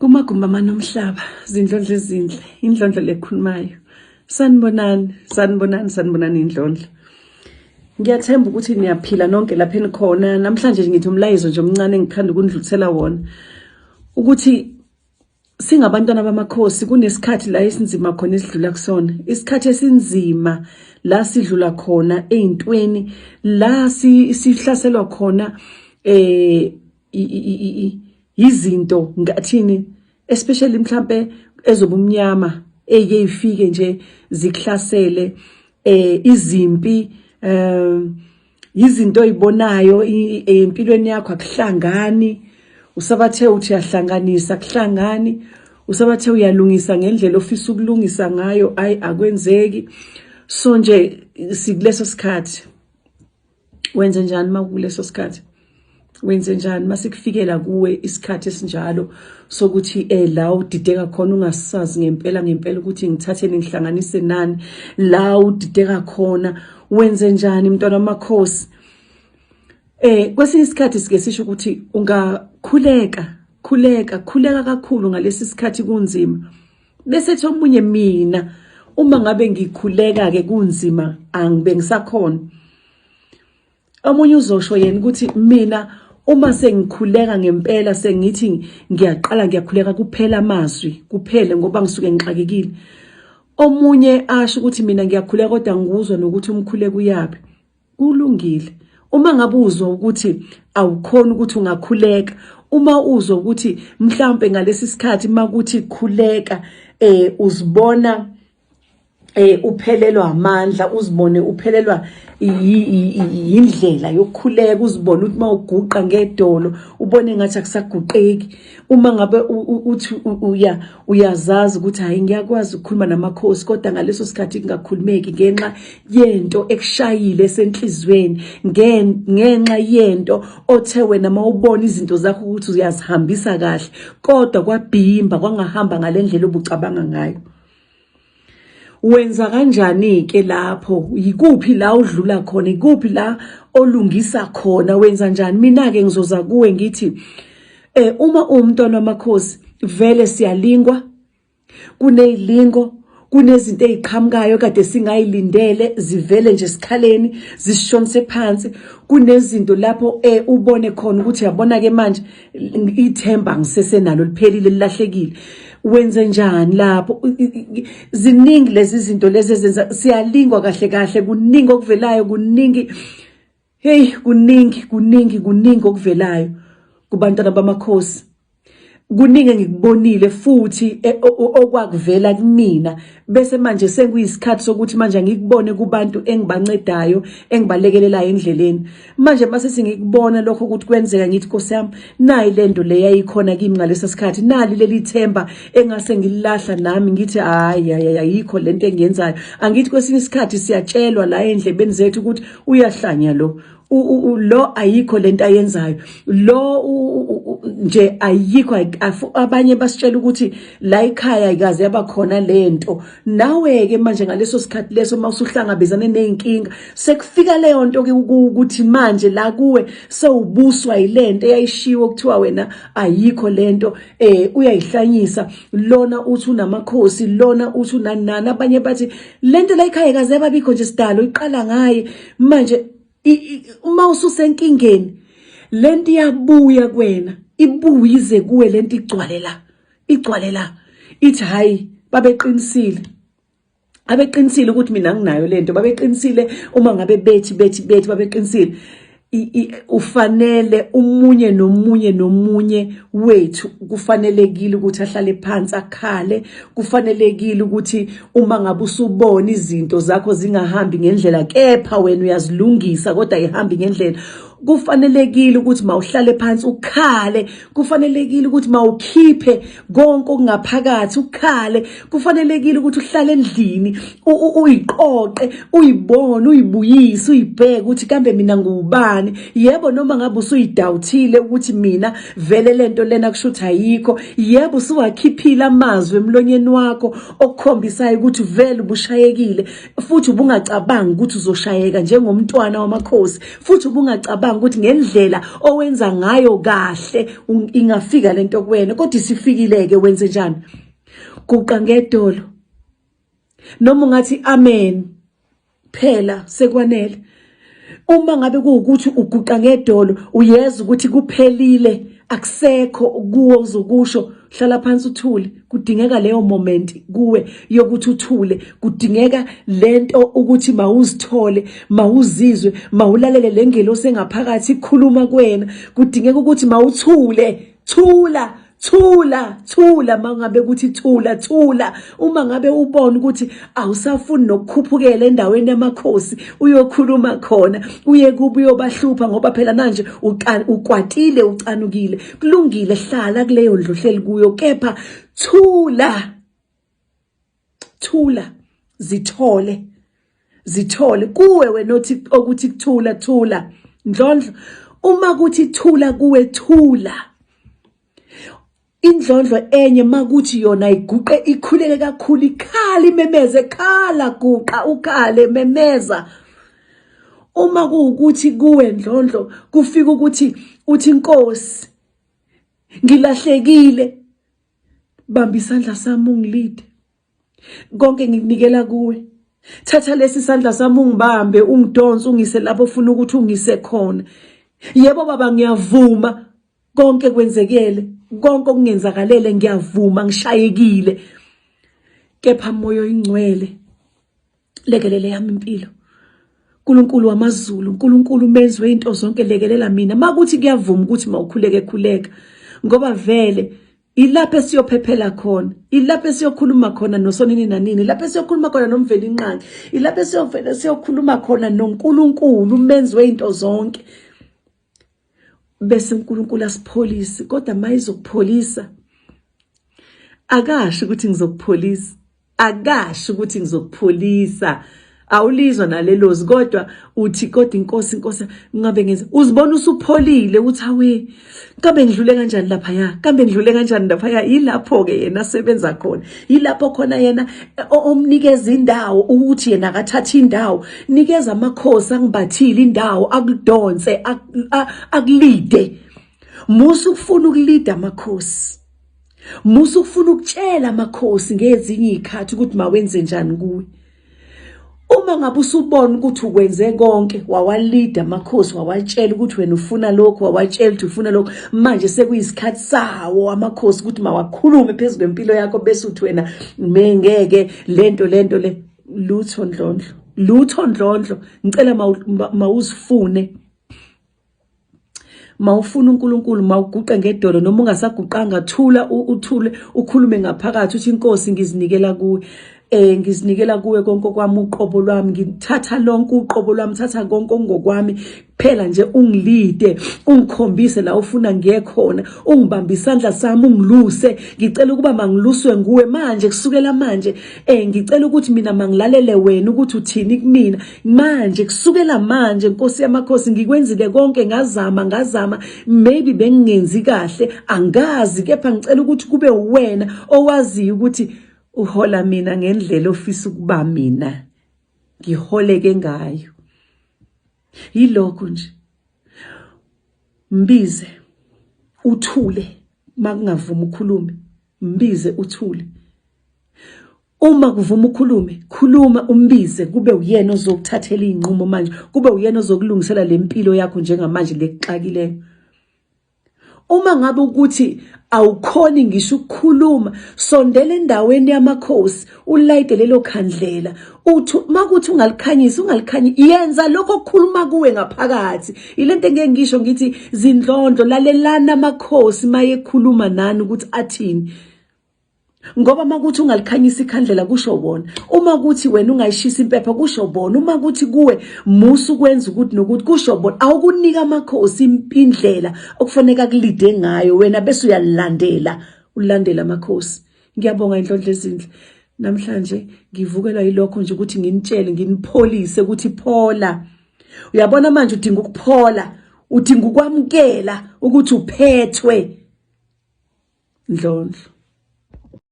Kumagumbi amane omhlaba, zindlondlo ezinhle, indlondlo lekhulumayo. Sanibonani, sanibonani, sanibonani indlondlo. Ngiyathemba ukuthi niyaphila nonke lapha enikhona. Namhlanje ngithi umlayezo nje omncane engikhanda ukundlulisela wona ukuthi singabantwana bamakhosi kunesikhathi la esinzima khona esidlula kusona. Isikhathi esinzima la sidlula khona ey'ntweni la sihlaselwa khona eh izinto ngathini especially mhlambe ezobumnyama eyike ifike nje zikuhlasele eh izimpi eh izinto oyibonayo empilweni yakho akuhlangani usabathe uthi uyahlanganisa akuhlangani usabathe uyalungisa ngendlela ofisa ukulungisa ngayo ayi akwenzeki so nje sikuleso sikhathi Wenze njani uma kuleso sikhathi? Wenze njani uma sekufikela kuwe isikhathi esinjalo sokuthi eh la udideka khona ungasazi ngempela ngempela ukuthi ngithatheni ngihlanganise nani la udideka khona wenze njani mntwana wamakhosi? Eh kwesinye isikhathi sike sisho ukuthi ungakhuleka khuleka khuleka kakhulu ngalesi sikhathi kunzima bese ethi omunye mina uma ngabe ngikhuleka ke kunzima angibe ngisakhona omunye uzosho yena ukuthi mina uma sengikhuleka ngempela sengithi ngiyaqala ngiyakhuleka kuphela amazwi kuphele ngoba ngisuke ngixakekile omunye asho ukuthi mina ngiyakhuleka kodwa ngikuzwa nokuthi umkhuleko uyaphi Kulungile. Uma ngabe uzwa ukuthi awukhoni ukuthi ungakhuleka, uma uzwa ukuthi mhlawumbe ngalesi sikhathi makuthi khuleka eh uzibona eh uphelelwa amandla uzibone uphelelwa yindlela yokukhuleka uzibone ukuthi mawuguqa ngedolo ubone ngathi akusaguqeki uma ngabe uthi uya uyazazi ukuthi hayi ngiyakwazi ukukhuluma namakhosi kodwa ngaleso sikhathi kungakhulumeki ngenxa yento ekushayile esenhlizweni ngenxa yento othe wena mawubona izinto zakho ukuthi uyazihambisa kahle kodwa kwabhimba kwangahamba ngalendlela obucabanga ngayo wenza kanjani ke lapho yikuphi la udlula khona ikuphi la olungisa khona wenza njani mina ke ngizoza kuwe ngithi eh uma uwumntwana wamakhosi vele siyalingwa kunezilingo kunezinto eziqhamukayo kade singayilindele zivele nje esikhaleni zisishonise phansi kunezinto lapho eh ubone khona ukuthi yabona ke manje ithemba ngisesenalo liphelile lilahlekile wenze njani lapho ziningi lezi zinto lezi ezenza siyalingwa kahle kahle kuningi okuvelayo kuningi hey kuningi kuningi kuningi okuvelayo kubantwana bamakhosi kuningi engikubonile futhi e, okwakuvela kumina bese manje sekuyisikhathi sokuthi manje angikubone kubantu engibancedayo engibalekelelayo endleleni manje mase singikubona lokho ukuthi kwenzeka ngithi Nkosi yami nayi lento le yayikhona kimi ngalesa sikhathi nali leli themba engase ngililahla nami ngithi hayi hayi ayikho lento engiyenzayo angithi kwesinye isikhathi siyatshelwa la endlebeni zethu ukuthi uyahlanya lo lo ayikho lento ayenzayo lo nje ayikho abanye basitshela ukuthi la ekhaya ayikaze yabakhona lento nawe ke manje ngaleso sikhathi leso uma usuhlangabezane nezinkinga sekufika leyo nto ke ukuthi manje la kuwe sewubuswa yilento eyayishiwo kuthiwa wena ayikho lento eh uyayihlanyisa lona uthi unamakhosi lona uthi unanani abanye bathi lento la ekhaya kaze yababikho nje sidalo iqala ngaye manje uma ususenkingeni lento iyabuya kuwena ibuye ize kuwe lento igcwale la igcwale la ithi hayi babeqinisile abeqinisile ukuthi mina nginayo lento babeqinisile uma ngabe bethi bethi bethi babeqinisile ufanele umunye nomunye nomunye wethu kufanelekile ukuthi ahlale phansi akhale kufanelekile ukuthi uma ngabe usubona izinto zakho zingahambi ngendlela kepha wena uyazilungisa kodwa ayihambi ngendlela kufanelekile ukuthi mawuhlale phansi ukhale kufanelekile ukuthi mawukhiphe konke okungaphakathi ukhale kufanelekile ukuthi uhlale endlini uyiqoqe uyibone uyibuyise uyibheke ukuthi kambe mina ngubani yebo noma ngabe usuyidawuthile ukuthi mina vele lento lena kusho ukuthi ayikho yebo usuwakhiphile amazwi emlonyeni wakho okukhombisayo ukuthi vele ubushayekile futhi ubungacabangi ukuthi uzoshayeka njengomntwana wamakhosi futhi ubungacabangi ubucabanga ukuthi ngendlela owenza ngayo kahle ingafika lento kuwena, kodwa isifikile-ke, wenze njani? Guqa ngedolo noma ungathi amen, phela sekwanele. Uma ngabe kuwukuthi uguqa ngedolo, uyeza ukuthi kuphelile, akusekho kuwo uzokusho, hlala phansi uthule. Kudingeka leyo moment kuwe yokuthi uthule, kudingeka lento ukuthi mawuzithole, mawuzizwe, mawulalele lengelosi engaphakathi ikhuluma kuwena. Kudingeka ukuthi mawuthule, thula thula thula, mangabe kuthi thula thula. Uma ngabe ubona ukuthi awusafuni nokukhuphukela endaweni yamakhosi uyokhuluma khona, uye kubo uyobahlupha, ngoba phela manje ukwatile, ucanukile, kulungile, hlala kuleyo ndlu ohleli kuyo, kepha thula thula, zithole zithole kuwe wena othi okuthi kuthula thula. Ndlondlo, uma kuthi thula kuwe, thula. Indlondlo enye makuthi yona iguqe ikhuleke kakhulu, ikhala, imemeze, khala, guqa ukhale, memeza. Uma kuwukuthi kuwe ndlondlo kufika ukuthi uthi inkosi ngilahlekile, bamba isandla sami ungilide, konke ngikunikela kuwe. Thatha lesi sandla sami ungibambe, ungidonse, ungise lapho ufuna ukuthi ungise khona. Yebo baba, ngiyavuma konke kwenzekele, konke okungenzakalele ngiyavuma, ngishayekile, kepha moya oyingcwele lekelele yami impilo. Nkulunkulu wamazulu, uNkulunkulu umenzi wezinto zonke, lekelela mina. Makuthi kuyavuma ukuthi mawukhuleke, khuleka, ngoba vele ilapho esiyophephela khona, ilapho esiyokhuluma khona noSonini nanini, ilapho esiyokhuluma khona noMvelinqangi, ilapho esiyovele siyokhuluma khona noNkulunkulu umenzi wezinto zonke, bese uNkulunkulu asipholise. Kodwa mayizokupholisa, akasho ukuthi ngizokupholisa, akasho ukuthi ngizokupholisa, awulizwa nalelozi, kodwa uthi kodwa inkosi, inkosi, ngabe ngenza, uzibona usupholile, uthi awe, kambe ngidlule kanjani lapha ya, kambe ngidlule kanjani lapha ya. Yilapho ke yena asebenza khona, yilapho khona yena omnikeza indawo ukuthi yena akathatha indawo. Nikeza amakhosi angibathile indawo, akudonse, akulide. Musa ukufuna ukulida amakhosi, musa ukufuna ukutshela amakhosi ngezinye izikhathi ukuthi mawenze njani kuwe. Uma ngabe usubona ukuthi ukwenze konke, wawalida amakhosi, wawatshela ukuthi wena ufuna lokhu, wawatshela ukuthi ufuna lokhu, manje sekuyisikhathi sawo amakhosi ukuthi mawakhulume phezu kwempilo yakho, bese uthi wena mengeke lento lento le. Lutho ndlondlo, lutho ndlondlo, ngicela mawuzifune, mawufuna uNkulunkulu, mawuguqe ngedolo, noma ungasaguqanga, thula, uthule, ukhulume ngaphakathi uthi inkosi ngizinikela kuwe, ngizinikela kuwe konke kwami, uqobo lwami, ngithatha lonke uqobo lwami, thatha konke okungokwami phela nje, ungilide, ungikhombise la ufuna ngiye khona, ungibambe isandla sami, ungiluse. Ngicela ukuba mangiluswe nguwe manje, kusukela manje, ngicela ukuthi mina mangilalele wena ukuthi uthini kumina manje, kusukela manje. Nkosi yamakhosi, ngikwenzile konke, ngazama ngazama, maybe bengingenzi kahle, angazi, kepha ngicela ukuthi kube wena owaziyo ukuthi uhola mina ngendlela ofisa ukuba mina ngiholeke ngayo. Yilokho nje, mbize uthule, makungavuma ukhulume, mbize uthule. Uma kuvuma ukhulume, khuluma, umbize, kube uyena ozokuthathela izinqumo manje, kube uyena ozokulungisela lempilo yakho njengamanje lekuxakileyo. Uma ngabe ukuthi awukhoni ngisho ukukhuluma, sondela endaweni yamakhosi, ulayite lelo khandlela, uthi makuthi ungalikhanyisi, ungalikhanyi, yenza lokho okukhuluma kuwe ngaphakathi. Ilento engeke ngisho ngithi zindlondlo, lalelana amakhosi mayekhuluma nani ukuthi athini, ngoba makuthi ungalikhanyisa ikhandlela kusho bona, uma kuthi wena ungayishisa impepha kusho bona, uma kuthi kuwe musa ukwenza ukuthi nokuthi kusho bona. Awukunika amakhosi indlela okufanele akulide ngayo wena, bese uyalandela, ulandela amakhosi. Ngiyabonga inhlonhla ezinhle. Namhlanje ngivukelwa yilokho nje ukuthi nginitshele, nginipholise ukuthi phola. Uyabona manje udinga ukuphola, udinga ukwamukela ukuthi uphethwe. Ndlondlo.